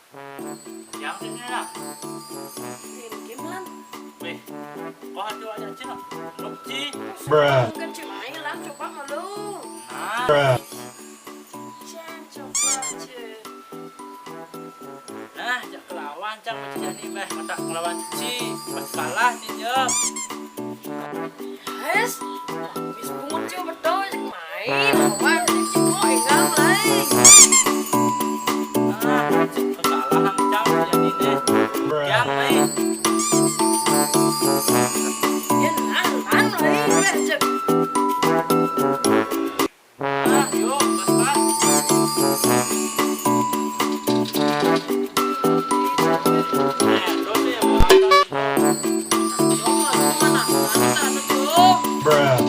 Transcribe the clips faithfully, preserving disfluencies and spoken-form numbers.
Yang sini lah. Ini gimana? Weh, kok ada aja cina? Nuk ci. Bruh. Bukan cuma ini lah, coba malu. Nah. Bruh. Cang, coba aja. Nah, jak kelawan cang macam ni meh, mata kelawan ci. Pas kalah ci jawab. Yes, bis bungut ci betul, jak main. Awan ci kok enggak mulai. Ah, kekalahan cang macam ni deh. Bruh. Yang main. Ya, nah, nah, mulai, mulai, cek. Bruh.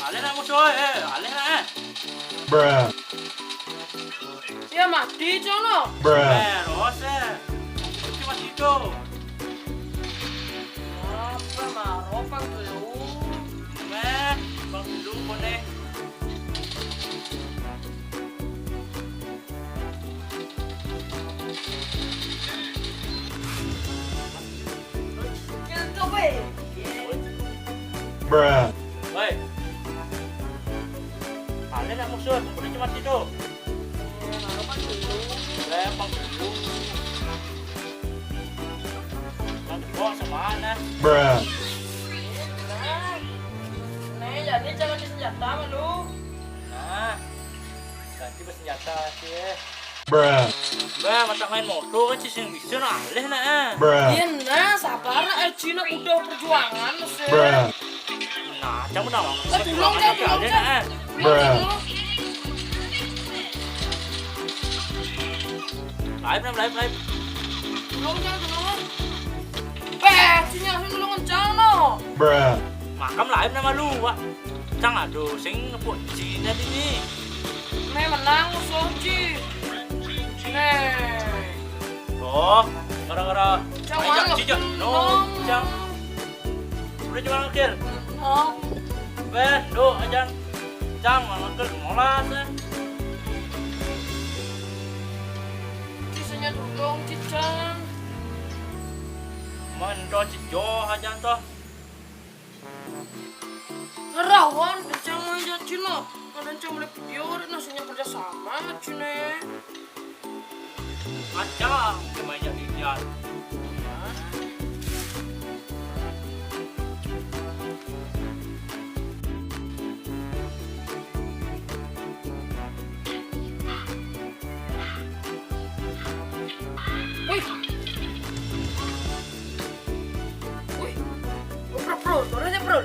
Alih nak musuh, eh, alih nak, eh. Bruh. Ya mati, cono. Bruh. Eh, terus, eh. Mati, mati tu. Apa, Mak? Ropang tu, ya. Eh, bang dulu, konek. Bruh. Woi. Ada nak musuh, boleh cuma tidur. Lempang dulu. Nanti bawa sama anak. Bruh. Nih, jadi jangan di senjata malu. Nah, ganti bersenjata sih. Bruh. Bah, mata main motor kan sih sing bisa nak alih nak, eh. Bruh. Iya, nah, sabar nak, eh, Cina udah perjuangan, sih. Bruh. Nah, cang udah mau. Eh, tolong, Cang, tolong, Cang. Alih nak, eh. Bruh. Tolong, Cang. Live, live, live. Tolong, Cang, tolong. Bah, sini langsung tolong, Cang, no. Bruh. Makam live nama lu, Wak. Cang, aduh, sing ngepuk Cina ini. Nih, menang musuh, Ci. Nih. Oh, gara-gara Cang, main mana Cak Cijo. No, menang? Cang. Udah cuma ngakil. Oh. Ben, do, Ajang. Cang, mana ngakil molas, eh. Cisanya dulu, Ci, Cang. Mendo Cijo, Ajang, toh. Rawan, kencang main jat Cina. Ada kencang boleh video, ada nasinya kerja sama, Cina. Macam, cuma jat lihat. Wih. Wih. Bro, bro, turun ya, bro.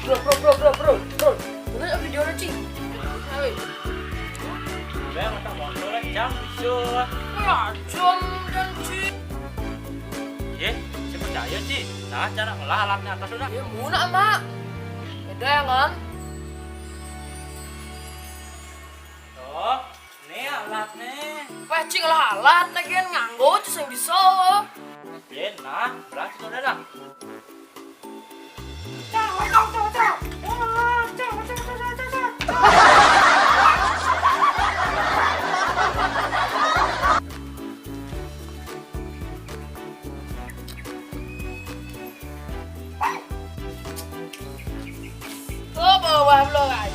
Bro, bro, bro, bro, bro, bro. Turun ya video lo, Ci. Ayo. Bang, tak mau turun, jam bisa. Wah, jam dan Ci. Ye, saya percaya, Ci. Nah, cara ngelah alatnya atas sudah. Ya, muna, Mak. Ada yang kan? Tuh, ini alatnya. Wah, Ci, ngelah alat, nah, kan nganggo, Ci, sing bisa. Yen, nah, berarti udah dah. Tuh, bawah lo, guys.